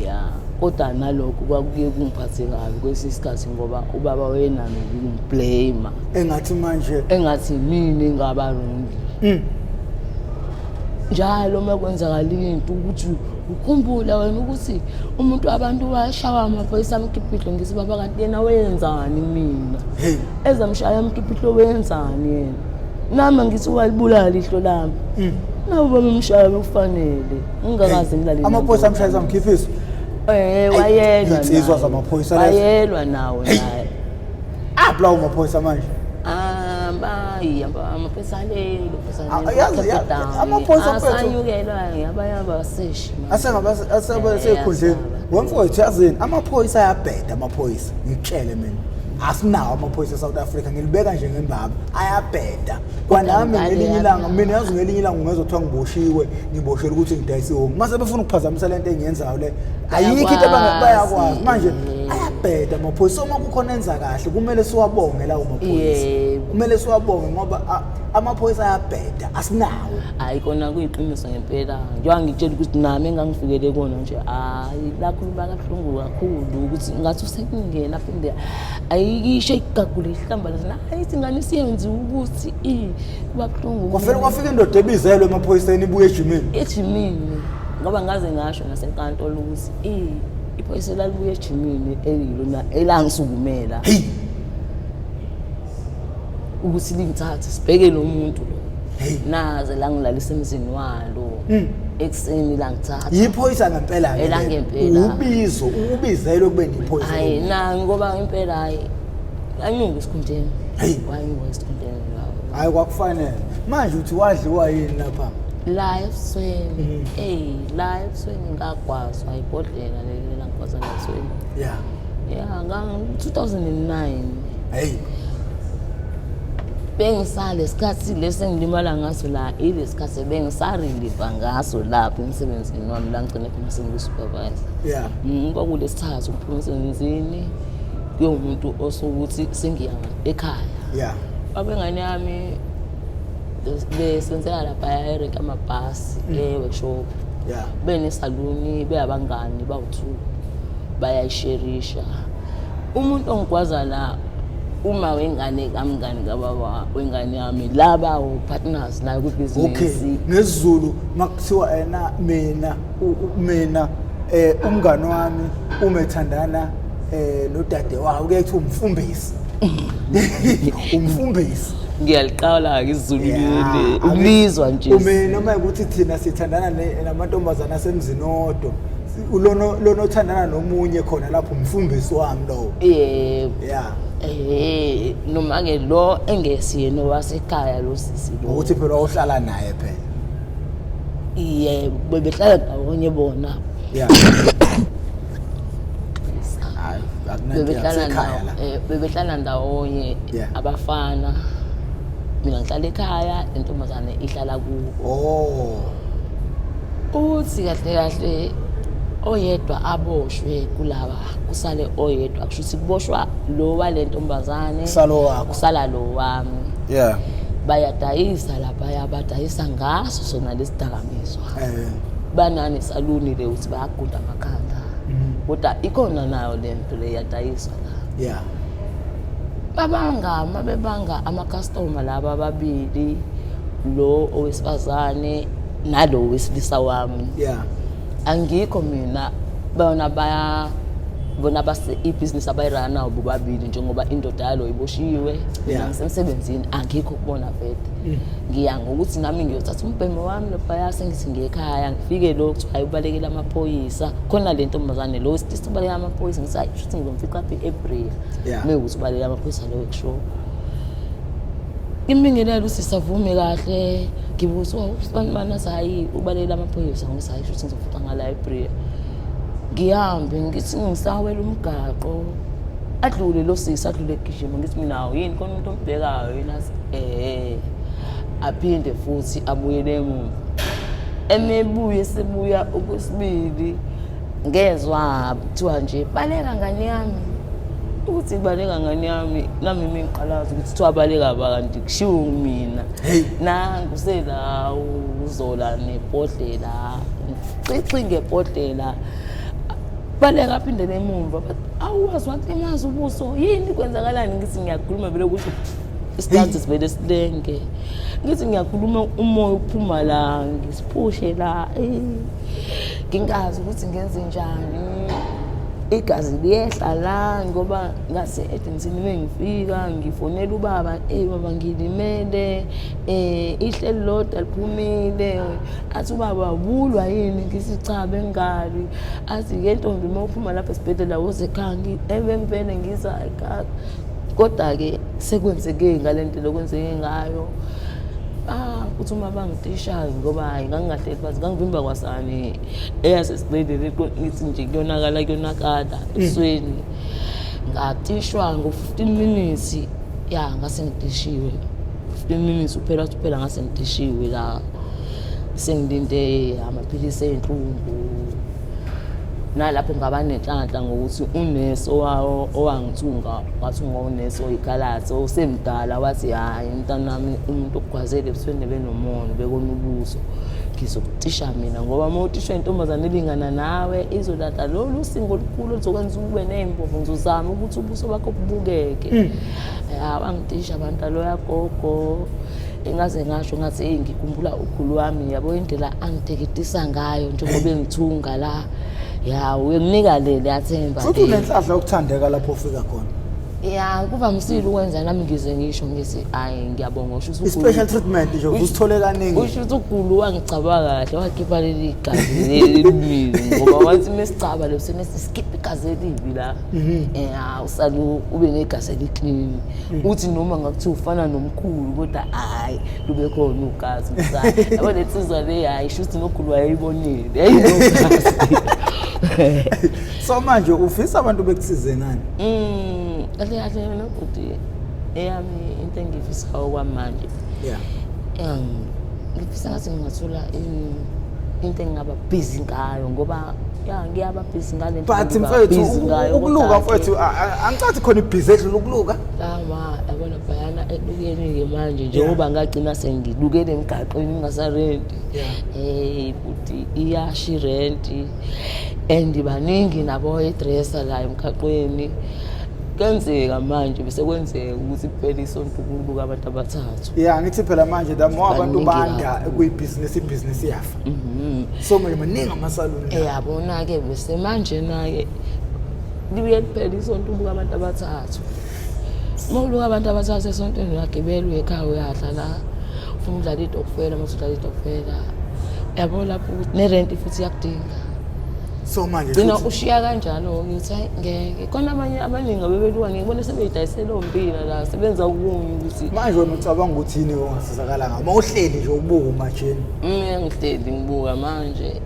Ya, kodwa nalokho kwakuye kungiphathe kabi kwesinye isikhathi ngoba ubaba wayenami ukungiblame. Engathi manje engathi mina engaba wrong. Njalo uma kwenzakala into ukuthi ukhumbula wena ukuthi umuntu abantu washawa amaphoyisa amkhipha, ngithi, baba, kanti yena wenzani mina? Ezamshaya amkhipha, wenzani yena? Nami ngithi walibulala ihlo lami. Nabo bamemshaya bekufanele ngingakaze ngilale. Amaphoyisa amshayisa amkhiphisa? Wayelwa. Insizwa zamaphoyisa lezo. Wayelwa nawo naye. Aphi lawo maphoyisa manje? Bayi amaphoyisa alelo. Amaphoyisa mfethu. Asanyukelwa abaseshi. Asekhundleni wemfowethu, yazini amaphoyisa ayabheda amaphoyisa, ngikutshele mina, asinawo amaphoyisa e-South Africa, ngilibeka nje ngembaba, ayabheda. Kwanami ngelinye ilanga mina, yazi, ngelinye ilanga ungezwa kuthiwa ngiboshiwe, ngiboshelwe ukuthi ngidayisa ihongi, mase befuna ukuphazamisa lento engiyenzayo le, ayikho into bayakwazi manje. Ayabheda amaphoyisa. Uma kukhona enza kahle kumele siwabonge lawo maphoyisa. Kumele siwabonge ngoba amaphoyisa ayabheda, asinawo. Hayi, kona kuyiqiniso ngempela, njengoba ngitshela ukuthi nami engangifikele kona nje, hayi, lakhuluma kabuhlungu kakhulu ukuthi ngathi usekungena phinde ayikisho igagule ihlambalaza, hayi, ithi ingane isiyenziwe ukuthi kuba buhlungu. Kwafela kwafika indoda ebizelwe emaphoyiseni ibuye ejimini. Ejimini, ngoba ngaze ngasho nasenkantolo ukuthi Iphoyisa lalibuya ejimini elilona elangisukumela. Hey. Ukuthi lingithathe sibheke lo muntu lo. Hey. Naze langilalisa emzini walo. Ekuseni langithatha. Yiphoyisa ngempela ke. Elangempela. Ubizo, ubizelwe kube niphoyisa. Hayi na ngoba impela hayi anyuka esikhundleni. Hey. Wanyuka esikhundleni lawo. Hayi kwakufanele. Manje uthi wadliwa yini lapha? La ebusweni. Ey, la ebusweni ngagwazwa ibhodlela leli langigwaza la ebusweni. Yeah. Yeah, nga 2009. Hey. Bengisale sikhathi lesi engilimala ngaso la ilesikhathi bengisareliva ngaso lapha emsebenzini wami la ngigcine khona sengiku-supervisor. Yeah. Kwakulesithathu ngiphuma emsebenzini kuyomuntu osokuthi sengiya ekhaya. Yeah. Babengane yami besebenzela lapha erenki amabhasi e-workshop. Yeah. Benesaluni beyabangani bawu-two bayayisherisha. Umuntu ongigwaza la uma wengane kamngani kababa wengane yami laba partners nayo Okay. kwibhizinisi. NgesiZulu makuthiwa ena mina mina umngani wami umethandana nodade wawo kuye kuthiwa umfumbisi. Umfumbisi. Ngiyaliqala-ke isiZulu Yeah. leli ukulizwa nje. Umina uma ukuthi thina sithandana namantombazana asemzini odwa. Lona lona othandana nomunye khona lapho umfumbisi wami lowo. Yebo. Yeah. Noma ke lo engesiyena owasekhaya lo sisi lo. Ukuthi phela uhlala naye phela. Yebo, bebehlala ndawonye bona. Yeah. Hayi, akunankinga kusekhaya la. Bebehlala ndawonye Yeah. abafana. Mina ngihlala ekhaya, intombazane ihlala kubo. Oh. Uthi kahle kahle oyedwa aboshwe kulaba, kusale oyedwa, kusho ukuthi kuboshwa lo wale ntombazane, Kusala owakho. kusala lo wami. Yeah. Bayadayisa lapha, badayisa ngaso sona lesidakamizwa. Banane saluni le uthi bayagunda amakhanda. Kodwa ikhona nayo le nto le iyadayiswa la. Yeah. Babanga mabebanga ama-customer laba ababili, lo owesifazane nalo wesilisa wami. Yeah. Angikho mina, bona baya bona base ibhizinisi abayiranayo bobabili njengoba indoda yalo iboshiwe, mina Yeah. ngisemsebenzini angikho kubona vele. Ngiya ngokuthi nami ngiyothatha umbhemo wami laphaya sengithi ngiye ekhaya, ngifike lo kuthiwa hayi ubalekela amaphoyisa. Khona le ntombazane lo wesilisa ubalekela amaphoyisa, ngithi hayi shuthi ngizomfica phi eBrea. Yeah. Mewukuthi ubalekela amaphoyisa lo workshop. Ngibingelele usisi avume kahle, ngibuza usibani bani athi hayi ubalekela amaphoyisa, ngithi hayi shuthi ngizomfica ngala eBrea. Ngihambe ngithi ngisawela umgaqo, adlule lo sisi, adlule egijima, ngithi mina hawu yini khona umuntu ombhekayo yini, athi aphinde futhi abuyele emuva. Emebuye sebuya okwesibili, ngezwa kuthiwa nje baleka ngane yami. Ukuthi baleka ngane yami, nami mingiqalaza ukuthi kuthiwa baleka ba kanti kushiwo mina. Hey. Nangu sela uzola nebhodlela, cici ngebhodlela. Baleka aphindele emumva, but awuwazi wakulimaza ubuso, yini kwenzakalani? Ngithi ngiyakhuluma vele ukuthi isitansi sivele silenge. Ngithi ngiyakhuluma umoya uphuma la, ngisiphushe la. Ngingazi ukuthi ngenze njani. Igazi liyehla la ngoba ngase Edensini mengifika ngifonela ubaba, baba ngilimele, ihleli lodwa liphumile. Athi ubaba ubulwa yini? Ngithi cha bengali. Athi ke ntombi uma uphuma lapha esibhedlela woze ekhaya, ebempele ngiza ekhaya. Kodwa ke sekwenzeke ngale ndlela okwenzeke ngayo. Kuthi uma bangitishayo ngoba hayi ngangingahleli phansi, ngangivimba kwasani eyasesibhedlela ngithi nje kuyonakala, kuyonakala ebusweni. Ngatishwa ngo-15 minutes, ya ngase ngitishiwe. 15 minutes kuphela, kuphela ngase ngitishiwe la. Sengilinde amaphilisi ey'nhlungu. Nalapho ngaba nenhlanhla ngokuthi unesi owangithunga, wathunga unesi oyikhalathe osemdala, wathi hhayi mntanami umuntu okugwazele ebusweni benomoya bekona ubuso, ngizokutisha mina ngoba uma utishwa intombazane elingana nawe izolahla lolu singo olukhulu oluzokwenza ube ney'mbovu, ngizozama ukuthi ubuso bakho bubukeke. Ya, bangitisha abantu aloya gogo. Engaze ngasho ngathi hey ngikhumbula ukhulu wami, yabo indlela angiteketisa ngayo njengoba engithunga la. Ya, uyokunika leli yathemba. Futhi unenhlahla yokuthandeka lapho ufika khona. Ya, kuvamisile ukwenza nami ngize ngisho ngithi ayi ngiyabonga, usho ukuthi i-special treatment nje usithole kaningi. Usho ukuthi ugulu wangicaba kahle, wakhipha leli gazi leli limile ngoba wathi mesicaba lo senesiskip igazi elibi la. Ya, usale ube negazi eli-clean. Uthi noma ngakuthiwa ufana nomkhulu kodwa hhayi lube khona ugazi msana. Yabo le nsizwa le, hhayi sho ukuthi nogulu wayeyibonile, yayinogazi. So manje ufisa abantu bekusize ngani? Kahle kahle mina bhuti, eyami into engiyifisayo kwamanje, ngifisa ngathi ngingathola into engingaba busy ngayo, ngoba ya ngiyaba busy ngale nto But engiba mfethu, busy ngayo, ukuluka kodwa-ke mfethu, angicathi khona ibhizi edlula ukuluka. Lama yabona bhayana ekulukeni-ke manje, njengoba ngagcina sengilukele emgaqweni ngingasarenti. Bhuti, iyasha irenti and baningi nabo hairdresser la emgaqweni. Kuyenzeka manje, bese kwenzeka ukuthi kuphele isonto kuluka abantu abathathu. Ya, ngithi phela manje the more abantu Baningi banda kakhulu. kuyibhizinisi, ibhizinisi iyafa. So manje maningi amasaluni la. Yabona-ke, bese manje-na-ke libuye liphele isonto ubuka abantu abathathu. Uma uluka abantu abathathu esontweni, uyagibela uye ekhaya, uyadla la, ufuna ukudlala itokfela, uma usudlala itokfela, uyabo lapho ukuthi nerenti futhi iyakudinga. So manje Gcina futhi ushiya kanjalo-ke, uthi hayi ngeke. Khona abanye abaningi abebeluka, ngibona sebeyidayisela ombila la, sebenza okunye ukuthi Manje wena ucabanga ukuthi yini ongasizakala ngayo uma uhleli nje ubuka umajeni? Ngihleli ngibuka manje,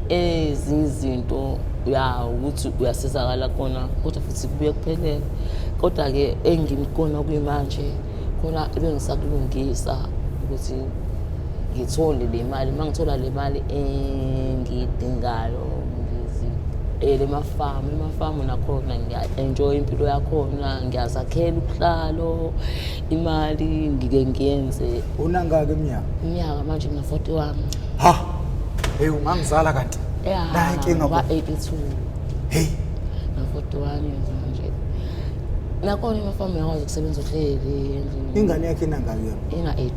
ezinye izinto ya ukuthi uyasizakala khona, kodwa futhi kubuye kuphelele. Kodwa-ke engikona kuyimanje khona ebengisakulungisa ukuthi ngithole le mali. Uma ngithola le mali engiyidingayo, ngiziyele emafamu. Emafamu nakhona ngiya-enjoy impilo yakhona, ngiyazakhela ubuhlalo, imali ngike ngiyenze. Unangaki iminyaka? Iminyaka manje ngina-41. Ha, hey, ungangizala kanti. Ya. La inkinga bo. Ba-82. Hey. Na-41 years manje. Nakhona emafamu uyakwazi ukusebenza uhleli endlini. Ingane yakhe inangaki yona? Ina-18.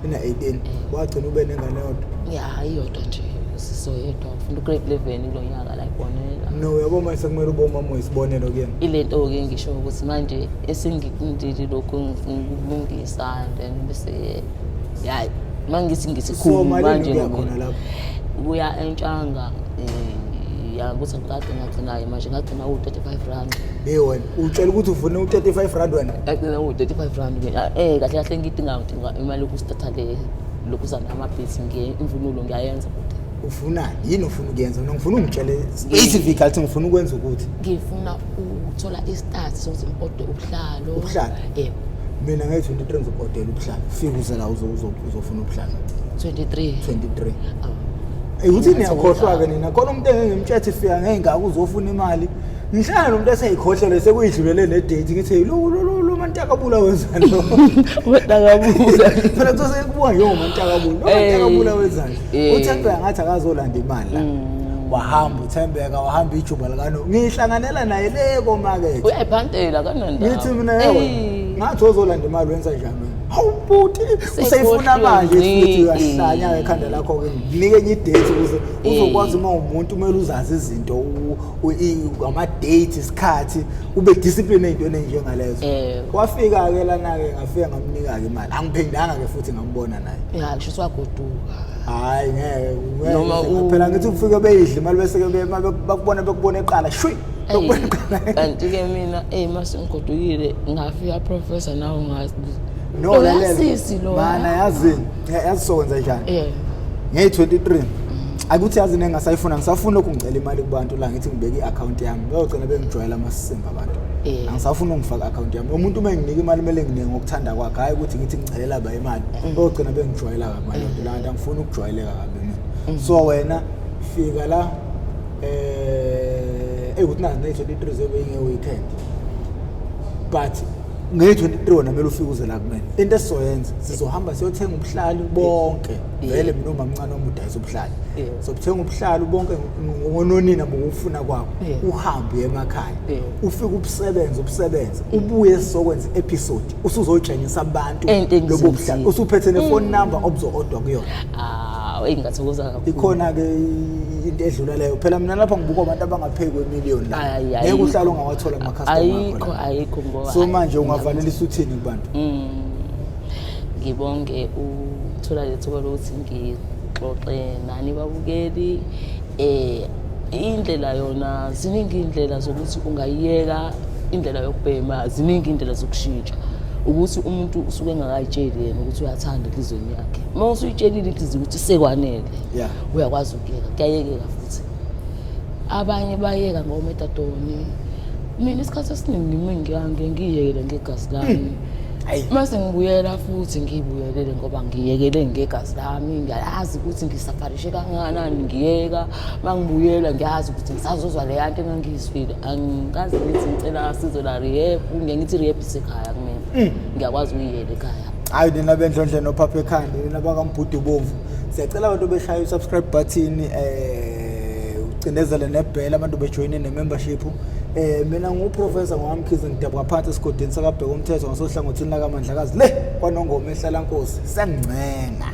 Ina-18. Wagcina ube nengane yodwa? Ya, iyodwa nje, sisoyedwa, ufunda u-grade 11 kulo nyaka la ibonela. No, uyabo manje sekumele ube umama oyisibonelo kuyena. Ile nto-ke ngisho ukuthi manje esengikundile lokhu ngifuna ukulungisa and then bese ya uma ngithi ngithi So khulu malini manje kuya khona lapho? Kuya entshanga, ya, ukuthi ngikade ngagcinayo manje, ngagcina ku-R35. Hey wena, utshela ukuthi ufuna u-R35 wena? Ngagcina ku-R35. Kahle kahle ngidinga ngidinga imali yokusithatha le lokhuzana amabhithi, ngiye imvunulo ngiyayenza kodwa. Ufunani? Yini ufuna ukuyenza? Mina ngifuna ungitshele specifically ukuthi ngifuna ukwenza ukuthi. Ngifuna ukuthola i-start sokuthi ngi-ode ubuhlalo. Ubuhlalo? Yebo. Mina nge-23 ngizoku-odela ubuhlalo. Ufike uze la uzofuna ubuhlalo. 23? 23. Awu. Ey, uthi niyakhohlwa-ke nina. Khona umuntu engeke ngimtshethe fika ngey'ngaka uzofuna imali. Ngihlala nomuntu eseyikhohlele sekuyidlulele ne-date, ngithi hey, lo lo lo lo mantakabula wenzani lo? Mantakabula. Phela kuthiwa sekubuka njengomantakabula. Lo mantakabula wenzani? UThembeka ngathi akazolanda imali la. Wahamba uThembeka, wahamba ijuba likano. Ngihlanganela naye le komakethe. Uyayiphantela kanandaba. Ngithi mina yewe, ngathi ozolanda imali, wenza njani wena? Hawu bhuti, usayifuna manje futhi uyahlanya ekhanda lakho ke. Nginike enye idate ukuze uzokwazi, uma umuntu kumele uzazi izinto ama-date, isikhathi, ube discipline ey'ntweni ey'njengalezo. Wafika ke lana ke, ngafika ngamnika ke imali. Angiphindanga ke futhi ngambona naye. Ya, kusho ukuthi wagoduka. Hayi ngeke, ngeke. Noma Phela ngithi ufike beyidla imali bese ke bakubona, bekubona eqala shwi. Bakubona eqala. Kanti-ke mina mase ngigodukile ngafika, professor, nawe ngazi. No, Lo lalela. yasisi lo. Mana yazini, yazi sokwenza njani? Ngeyi-23 akuthi yazi nengasayifuna, ngisafuna lokhu ngicela imali kubantu la, ngithi ngibeke i-akhawunti yami, bayogcina bengijwayela amasimba abantu. Angisafuni ukungifaka i-akhawunti yami. Umuntu uma enginika imali kumele nginike ngokuthanda kwakhe, hhayi ukuthi ngithi ngicelela ba imali, bayogcina bengijwayela kabi ngaleyo nto. La nto angifuni ukujwayeleka kabi mina. So wena fika la, ekuthi nazi ne-23 zobe inge-weekend, but ngeyi-23 wena kumele ufike uze la kumina. Into esizoyenza, sizohamba siyothenga ubuhlalu bonke. Vele mina umamncane wami udayisa ubuhlalu. Sobuthenga ubuhlalu bonke ngononina bokufuna kwakho. Uhambe uye emakhaya, ufike ubusebenze, ubusebenze, ubuye sizokwenza i-episode, usuzotshengisa abantu Into lobo buhlalu, engizenzile. usuphethe ne-phone number obuzo-odwa kuyona. Ah, Hawu, eyi ngingathokoza kakhulu. Ikhona-ke into edlula leyo. Phela mina lapha ngibuka abantu abangaphezu kwemiliyoni la. Ayi, Ngeke ayikho. uhlale ungawathola ama-customer akho Ayikho, la. ayikho ngoba So manje ungavalelisa uthini kubantu? Ngibonge ukuthola lethuba lokuthi ngixoxe nani babukeli. Indlela yona, ziningi iy'ndlela zokuthi ungayiyeka indlela yokubhema, ziningi iy'ndlela zokushintsha. Ukuthi umuntu usuke engakayitsheli yena ukuthi uyathanda enhliziyweni yakhe. Uma usuyitshelile inhliziyo ukuthi sekwanele, uyakwazi ukuyeka, kuyayekeka futhi. Abanye bayeka ngomethadone. Mina isikhathi esiningi ngiyange ngiyekele ngegazi lami. Ayi. Mase ngibuyela futhi ngiyibuyelele ngoba ngiyekele ngegazi lami, ngiyazi ukuthi ngisafarishe kangakanani ngiyeka. Mangibuyela ngiyazi ukuthi ngisazozwa leya nto engangiyizwile. Angikaze ngithi ngicela sizo la rehab, ngiye ngithi rehab isekhaya kumina. Ngiyakwazi ukuyiyela ekhaya. Hayi nina bendlondle nophapha ekhanda, nina bakaMbhudu Bomvu. Siyacela abantu beshaye u-subscribe button, ucindezele nebell, abantu bejoyine ne-membership. Mina nguProfessor Ngwamkhize, ngidabuka phansi esigodini sakaBheka umthetho ngasohlangothini lakaMandlakazi le kwaNongoma ehlala Nkosi. Siyangcenga.